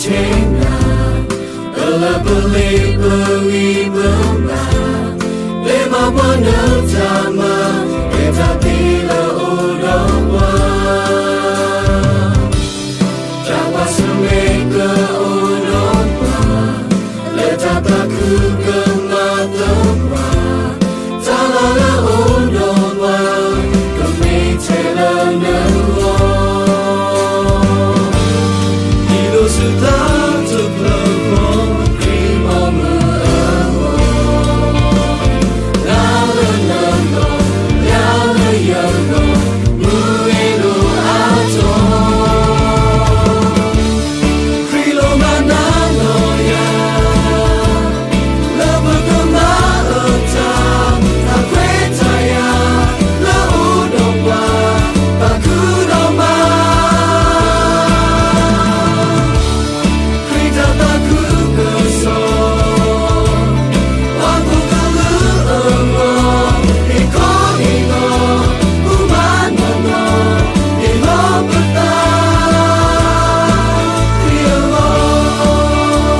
နၤ, ပလၢပလ့ပဂံၢ်ပဘါ, ပမၤပှၤနတၢ်မၤ, ပတၢ်သ့လၢအိၣ်ဒီးပှၤ, တၢ်ကွၢ်ဆၢၣ်မဲာ်ကအိၣ်ဒီးပှၤ, လၢတၢ်သးခုကမၤသပှၢ်, တၢ်လၢလၢအိၣ်ဒီးပှၤ, ကမ့ၢ်ထဲလၢနဂီၢ် ဒ်သိးဆူတၢ်တဖျၢၣ်ဃီ, ခရံာ်ဘီမုၢ်အဂီၢ်, နၤလၢနဂီၢ်, ယၤလၢယဂီၢ်, မုၢ်ဂ့ၤလိာ်အါထီၣ်, ခရံာ်လိၣ်ဘၣ်နၤဒီးယၤ, လၢပကမၤအတၢ်, တၢ်ခွဲးတၢ်ယာ်, လၢအိၣ်ဒီးပှၤ, ပာ်ဃုာ်ဒီးမၤ ခရံာ်တၢ်သးခုကစီၣ်, ပှၤကိးကလုာ်အဂီၢ်, ဟ့ၣ်ခီဟ့ၣ်နီၤ, မုၢ်မၤနီၢ်နီၢ်, ဟ့ၣ်လီၤပသး, ခရံာ်အဂီၢ်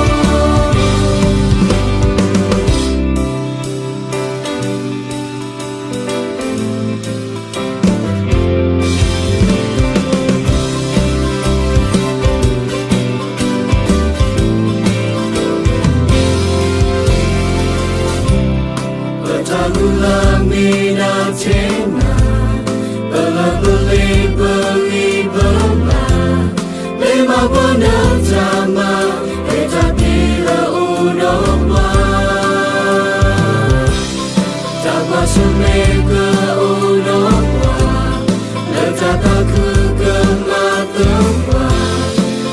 ပတၢ်မုၢ်လၢ်မ့ၢ်ဒၣ်ထဲနၤ, ပလၢပလ့ပဂံၢ်ပဘါ, ပမၤပှၤနတၢ်မၤ, ပတၢ်သ့လၢအိၣ်ဒီးပှၤ တၢ်ကွၢ်ဆၢၣ်မဲာ်ကအိၣ်ဒီးပှၤ, လၢတၢ်သးခုကမၤသပှၢ်,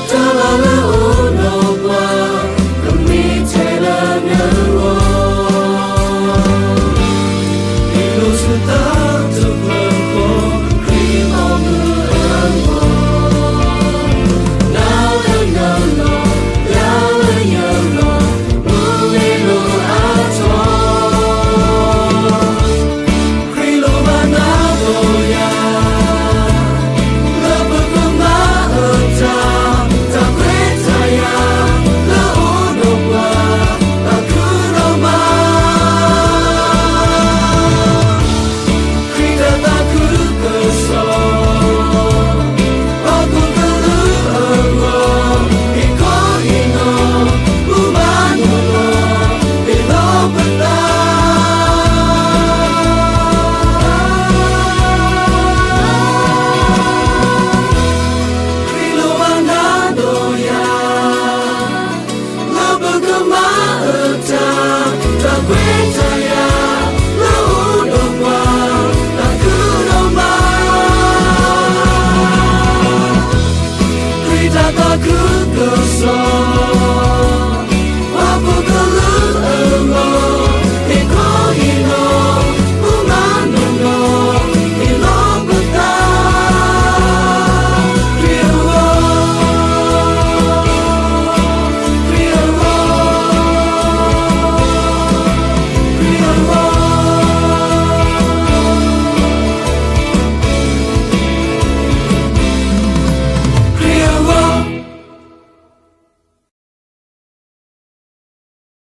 တၢ်လၢလၢအိၣ်ဒီးပှၤ, ကမ့ၢ်ထဲလၢနဂီၢ်, ဒ်သိးဆူတၢ်တဖျၢၣ်ဃီ, ခရံာ်ဘီမုၢ်အဂီၢ်, နၤလၢနဂီၢ်, ယၤလၢယဂီၢ်, မုၢ်ဂ့ၤလိာ်အါထီၣ် ခရံာ်လိၣ်ဘၣ်နၤဒီးယၤ, လၢပကမၤအတၢ်, တၢ်ခွဲးတၢ်ယာ်, လၢအိၣ်ဒီးပှၤ, ပာ်ဃုာ်ဒီးမၤ ခရံာ်တၢ်သးခုကစီၣ်, ပှၤကိးကလုာ်အဂီၢ်, ဟ့ၣ်ခီဟ့ၣ်နီၤ, မုၢ်မၤနီၢ်နီၢ်, ဟ့ၣ်လီၤပသး, ခရံာ်လိၣ်ဘၣ်နၤဒီးယၤ, လၢပကမၤ